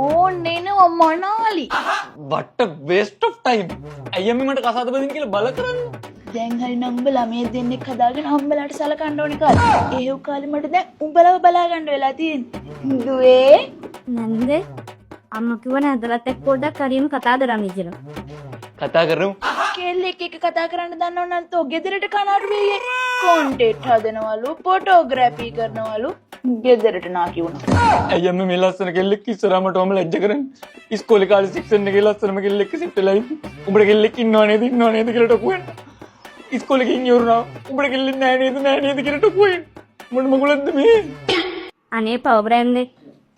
ඕන්න එනවා මනාලි. What a waste of time. ඇයි අම්මේ මට කසාද බඳින්න කියලා බල කරන්නේ? දැන් හරි නම් උඹ ළමයි දෙන්නෙක් හදාගෙන අම්මලාට සලකන්න ඕනේ කාලේ. එහෙව් කාලේ මට දැන් උඹලව බලා ගන්න වෙලා තියෙන්නේ. දුවේ. නැන්දේ, අම්මා කිව්ව නැන්දලත් එක්ක පොඩ්ඩක් හරියම කතා කරන්න කියලා. කතා කරමු. කෙල්ලෙක් එක්ක කතා කරන්න දන්නව නම් තෝ ගෙදරට කනාරු වෙయ్యේ. කොන්ටෙන්ට් හදනවලු, ෆොටෝග්‍රැෆි කරනවලු, ගෙදරට නාකි වුණා. ඇයි අම්මේ මේ ලස්සන කෙල්ලෙක් ඉස්සරහා මට ඔහම ලැජ්ජ කරන්නේ? ඉස්කෝලේ කාලේ සෙක්ෂන් එකේ ලස්සනම කෙල්ලෙක් සෙට් වෙලා ඉන්නේ. උඹට කෙල්ලෙක් ඉන්නව නේද, ඉන්නව නේද කියලා ටොකු වෙන්න. ඉස්කෝලේ ගිහින් ඉවරනවා. උඹට කෙල්ලෙක් නෑ නේද, නෑ නේද කියලා ටොකු වෙන්න. මොන මගුලක්ද මේ? අනේ පව් බ්‍රෑන්ඩ්.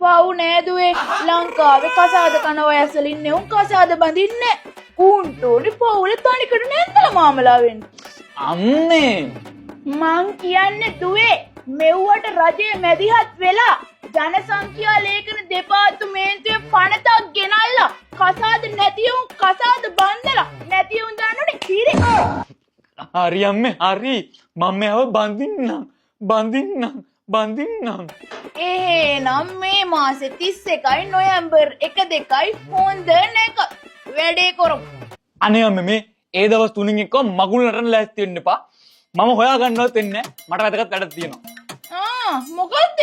පව් නෑ දුවේ. ලංකාවේ කසාද කන වයස්වල ඉන්නේ උන් කසාද බඳින්නේ. උන්ට ඕනේ පවුලේ තනිකට නැන්දලා මාමලා වෙන්න. අම්මේ. මං කියන්නේ දුවේ, මෙව්වට රජය මැදිහත් වෙලා ජනසංඛ්‍යා ලේඛන දෙපාර්තමේන්තුවේ පනතක් ගෙනල්ලා කසාද නැති උන් කසාද බන්දලා නැති උන් දාන්න ඕනේ හිරේ. හරි අම්මේ, හරි. මම මෙයාව බඳින්නම්, බඳින්නම්, බඳින්නම්. එහෙනම් මේ මාසේ 31යි නොවැම්බර් 1 2යි හොඳ නැක වැඩේ කරමු. අනේ අම්මේ, මේ ඒ දවස් තුنين එක්ක මගුල් නටන ලෑස්ති වෙන්න එපා. මම හොයා ගන්නවත් වෙන්නේ නැහැ. මට වැදගත් වැඩක් තියෙනවා. ආ, මොකද්ද?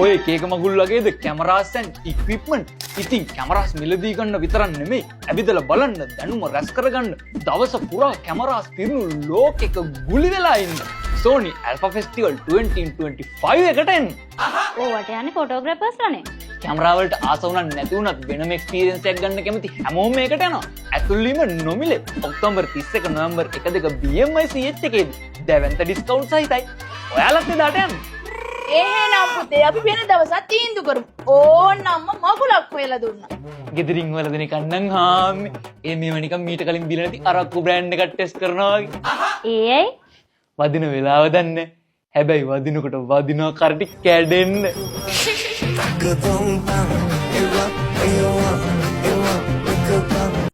ඔය එක එක මගුල් වගේද කැමරාස් ඇන්ඩ් ඉක්විප්මන්ට්. ඉතින් කැමරාස් මිලදී ගන්න විතරක් නෙමෙයි, ඇවිදලා බලන්න, දැනුම රැස් කරගන්න, දවස පුරා කැමරාස් පිරුණු ලෝකෙක ගුලි වෙලා ඉන්න Sony Alpha Festival 2025 එකට එන්න. ඕවට යන්නේ ෆොටෝග්‍රැෆර්ස්ලානේ. කැමරා වලට ආස වුණත් නැති වුණත් වෙනම එක්ස්පීරියන්ස් එකක් ගන්න කැමති හැමෝම මේකට යනවා. ඇතුල් වීම නොමිලේ. ඔක්තෝබර් 31, නොවැම්බර් 1 2 BMICH එකේදී දැවැන්ත ඩිස්කවුන්ට් සහිතයි. ඔයාලත් එදාට යන්න. එහෙනම් පුතේ, අපි වෙන දවසක් තීන්දුව කරමු. ඕන්න අම්මා මගුලක් හොයලා දුන්නා. ගෙදරින් හොයලා දෙන එකක් නම් හාමි. ඒ මේවා නිකන් මීට කලින් බීලා නැති අරක්කු බ්‍රෑන්ඩ් එකක් ටෙස්ට් කරනවා වගේ. ඒ ඇයි? වදින වෙලාව දන්නේ. හැබැයි වදිනකොට වදිනවා කරටි කැඩෙන්න. තක තුම් තම්.